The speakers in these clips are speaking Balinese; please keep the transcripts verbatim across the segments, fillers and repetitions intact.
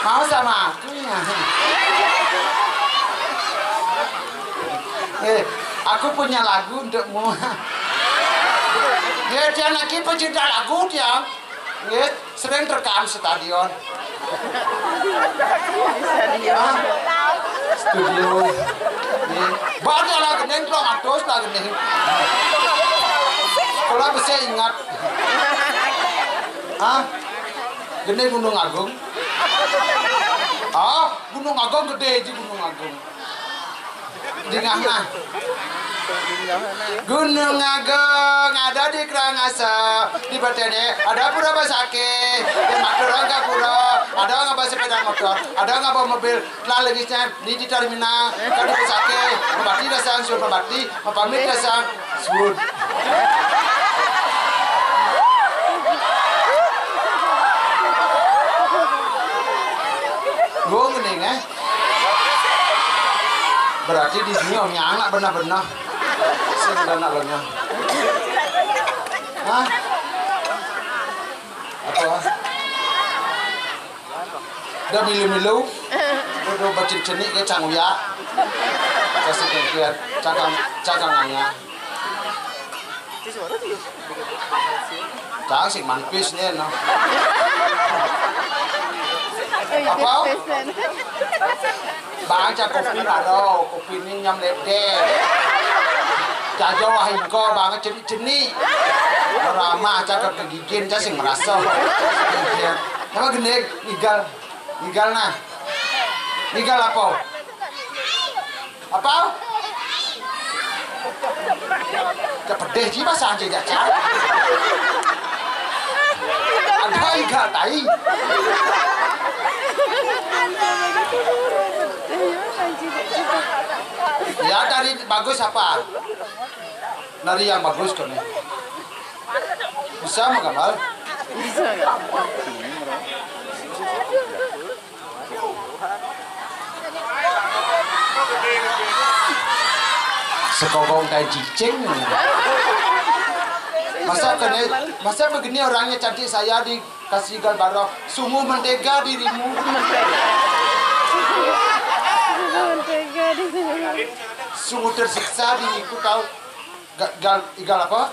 Mau sama aku ya? Eh, aku punya lagu untukmu. Ya, dia lagi pecinta lagu dia. Ya, sering rekam stadion. Stadion. Ah, studio. Ya. Banyak lah, gending, telung atus lah, gending. Kalau bisa ingat. Ah, gending Gunung Agung. Ah, Gunung Agung gedé ji Gunung Agung. Dingahna. Gunung Agung ada di Karangasem, di Batene ada pura basake, di Madura ka pura, ada ngaba sepeda motor, ada ngaba mobil, telah legisnya di, di terminal, kan di basake, mabati dasang, suruh mabati, mapamit dasang, suruh. Gua ngening, eh. Berarti di dunia nyang nak benar-benar. Sing ada nak lenyang. Hah? Apa? Dah milu-milu. Udah bacin cenik ke cang uya. Kasih kegiat cakang cakang anya. Cang sing manpis nih, no. Apa? Bang, ca kopi maro, kopi ni nyam ledek. Ca jo wah ingko, bang, ceni-ceni. Ramah, ca ke kegigin, ca sing merasa. Apa gendek, igal. Igal nah. Igal apa? Apa? Kepedih ji bahasa Aceh, Caca. Ada igal tai. Ya, dari bagus apa? Nari yang bagus kene. Bisa mah gambar? Bisa. Sekogong tai cicing. Masa kene, masa begini orangnya cantik saya dikasih igal barok. Sungguh mentega dirimu. Mentega dirimu. Sungguh tersiksa diriku, tahu. Ga-, gal-, igal apa?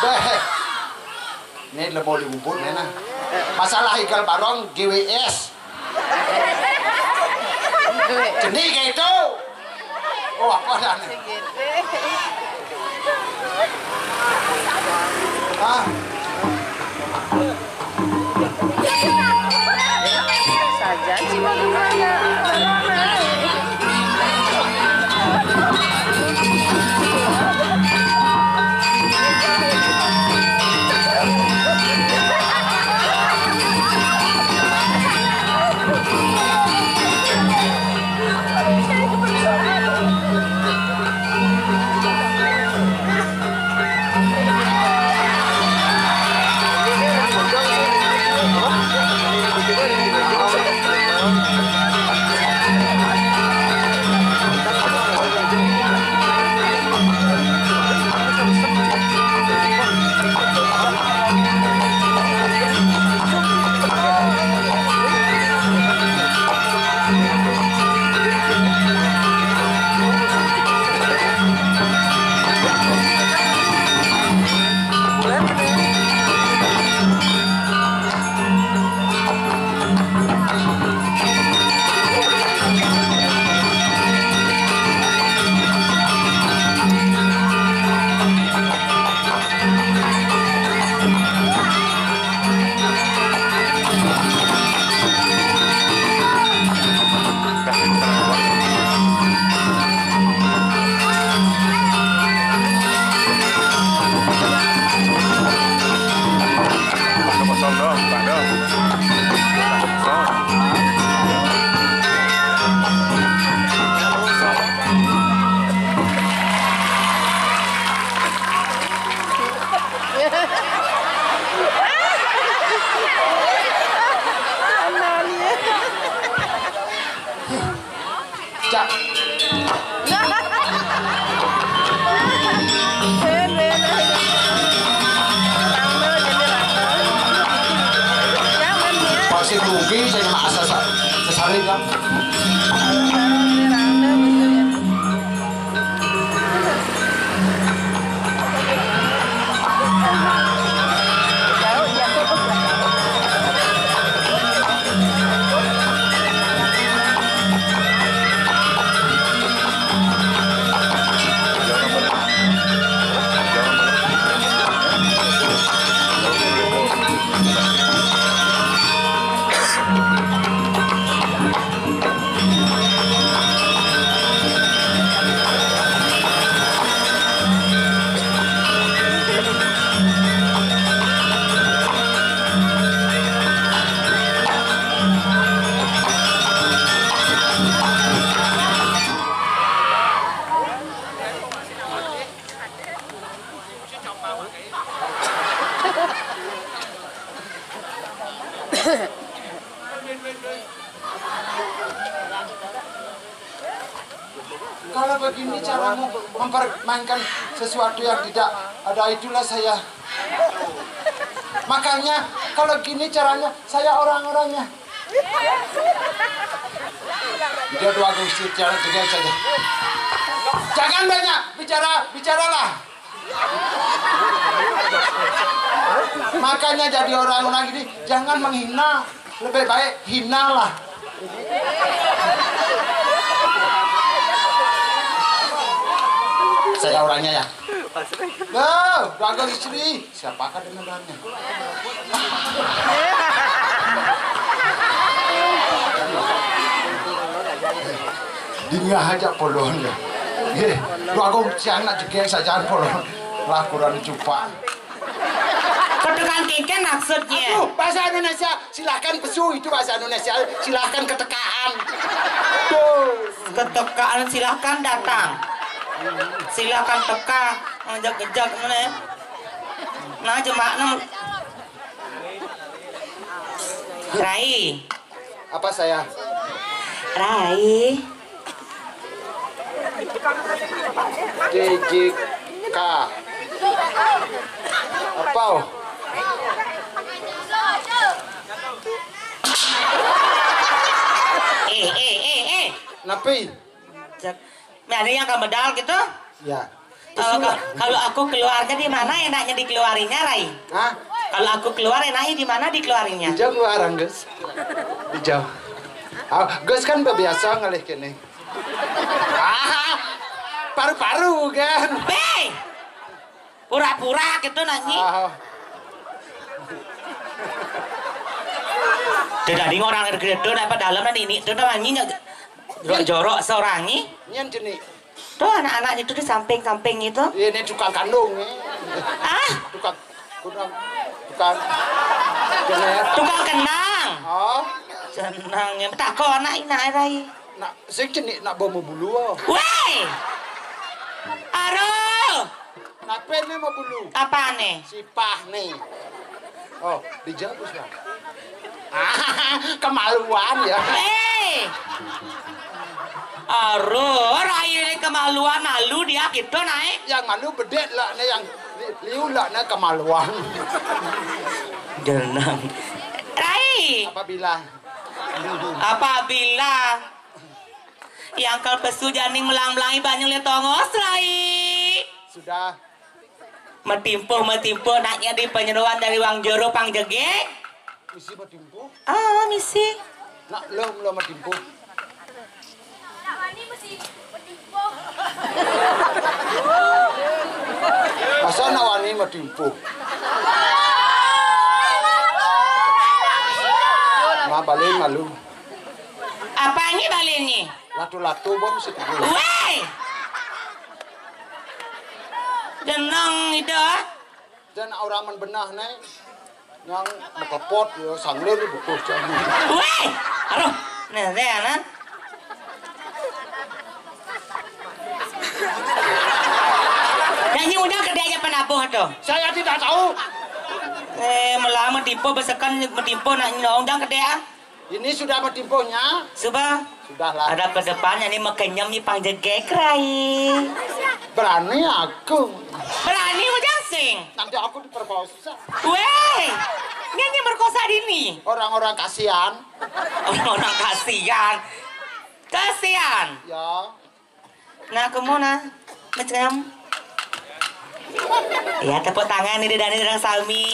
Beh. Ini lebo di ubun, ya, nah. Masalah igal barong, G W S. Jenih kayak itu. Oh, apa dah nih? Ah. Saja cuma gimana? Kosong dong, buka dong. Kosong. Cak. Pasti rugi saya mah asa sa-, sesari kan. Kalau begini caramu mempermainkan sesuatu yang tidak ada, itulah saya. Makanya kalau gini caranya, saya orang-orangnya. Dia dua gusti, jangan tegas saja. Jangan banyak bicara, bicaralah. Makanya jadi orang-orang ini jangan menghina, lebih baik hinalah. Saya orangnya ya. Loh, dua gusti, siapakah dengerannya? Dingah aja polon ya. Nggih, lu aku siang nak jegeng sajaan polon. Lah kurang cupak. Ketekan kengken maksudnya. Aduh, bahasa Indonesia, silahkan pesu itu bahasa Indonesia, silahkan ketekaan. Tuh. Ketekaan silahkan datang. Silahkan teka, ngejak-ngejak mana. Nah, jemak nem. Rai. Apa saya? Rai. D J K. Apa? Eh, eh, eh, eh. Napi? Cek. Nah, ada yang kamedal gitu? Ya. Kalau ka-, kalau aku keluarnya di mana enaknya dikeluarinya, Rai? Hah? Kalau aku keluar enaknya di mana dikeluarinya? Dijauh keluar, Gus. Dijauh. Ah, Gus kan udah biasa ngalih kene. Ah, paru-paru kan. Hei! Pura-pura gitu nanyi. Ah. Tidak ding orang gede tuh, apa dalam nanyi tuh nanyi jorok-jorok seorang ni. Nyen jenik. Tuh anak-anak itu di samping-samping itu. Ini tukang kandung, eh. Ah? Tukang, tukang, tukang, tukang kendang. Oh. Jenang yang tak kau anak ina rai. Nak sing jenik nak bau bulu, oh. Weh. Aduh. Nape ne mau bulu? Apa ne? Sipah ne. Oh, dijawab, Bang. Ah, kemaluan ya. Eh. Aduh, rai ini kemaluan, malu dia gitu naik. Yang malu bedek lah, ne yang li-, liu lah, ne kemaluan. Jenang. Rai. Apabila. Apabila yang kalau pesu janing melang-melangi banyu le tongos, Rai. Sudah. Metimpuh, metimpuh, naknya di penyeruan dari wang jero pang jege. Misi metimpuh? Ah, misi. Nak lo, lo metimpuh. Masa nak wani metimpuh? Ma balik malu. Apa ini balik ini? Latu-latu bom sedikit. Weh! Jenang itu, ah. Dan orang men benah ne, yang mekepot ya, sanglir butuh jam. Weh! Aduh, nah, saya, nah. Nyanyi udah kerja aja penabuh tuh. Saya tidak tahu. Eh, melama tipu, besekan metimpo nak nyong, udah kerja. Ini sudah metimpuhnya. Sudah. Sudahlah. Ada ke depannya nih, makenyem nih, pang jegek, Rai. Berani aku. Berani, ujang sing. Nanti aku diperkosa. Weh. Nyanyi merkosa dini. Orang-orang kasihan. Orang-orang kasihan. Kasihan. Ya. Nah, kamu nah, macam. Ya, tepuk tangan nih, Dani, orang sami.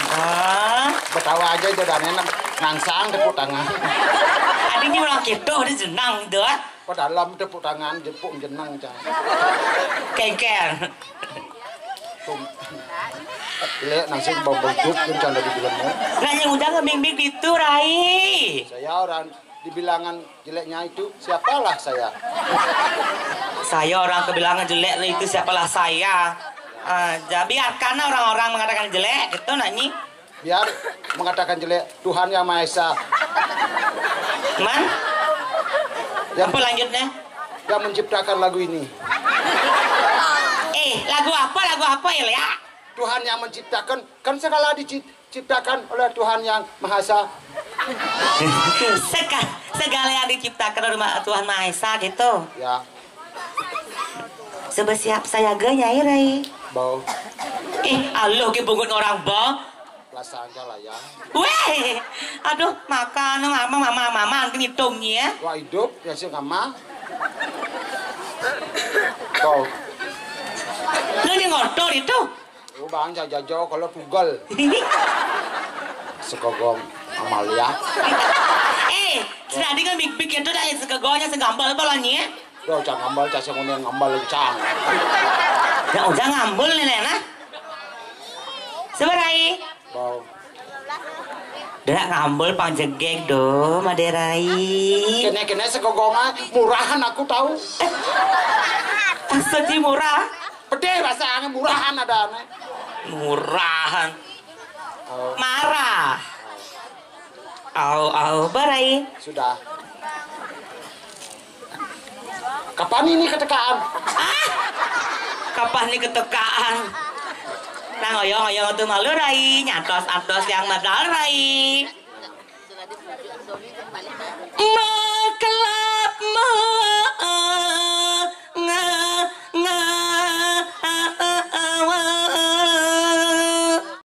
Oh. Betawa aja, Dani, nang-, nangsang tepuk tangan. Adanya orang gitu, dia jenang, dah. Padahal tepuk tangan, jepuk jenang, cang. Kengker. Tum-, lihat nasi bau hidup, cang, dari dalamnya. Nanya udah ngeming-ming itu, Rai. Saya orang dibilangan jeleknya itu, siapalah saya? Saya orang kebilangan jelek itu, siapalah saya? Ah, ja-, biarkan orang-orang mengatakan jelek, gitu, Nak Nyi. Biar mengatakan jelek, Tuhan Yang Maha Esa. Man? Yang, apa lanjutnya? Yang menciptakan lagu ini. Eh, lagu apa, lagu apa ya, Lea? Tuhan yang menciptakan, kan segala diciptakan oleh Tuhan Yang Maha Esa. Seka-, segala yang diciptakan oleh Ma-, Tuhan Maha Esa gitu. Ya. Sebab siap saya ge nyai, Rai. Bau. Ih, aluh ke bungut orang ba. Perasaan aja lah ya. Weh, aduh, makan mama, mama, mama, nanti ngitungnya. Wah, hidup, ya sih, mama. Kau. Lu yang ngotor itu. Oh, bang, jajajo kalau tugel. Sekogong Amalia. Eh, sedadi kan big-big itu dah, sekogongnya segambal apa lah, Nyi? Yo, cang ngambal, cang sing ngambal, cang. Ya udah ngambul nih, Lena. Seberai. Bau. Dah ngambul pang jegeg do, Maderai. Kene-kene segogongan, murahan aku tahu. Sedih murah. Pedih bahasa angin, murahan ada aneh. Murahan. Oh. Marah. Au, au, barai. Sudah. Kapan ini ketekaan? Ah, kapan ini ketekaan? Nah, ngoyong-ngoyong tuh malu, Rai. Nyantos-antos yang medal, Rai. Makelap,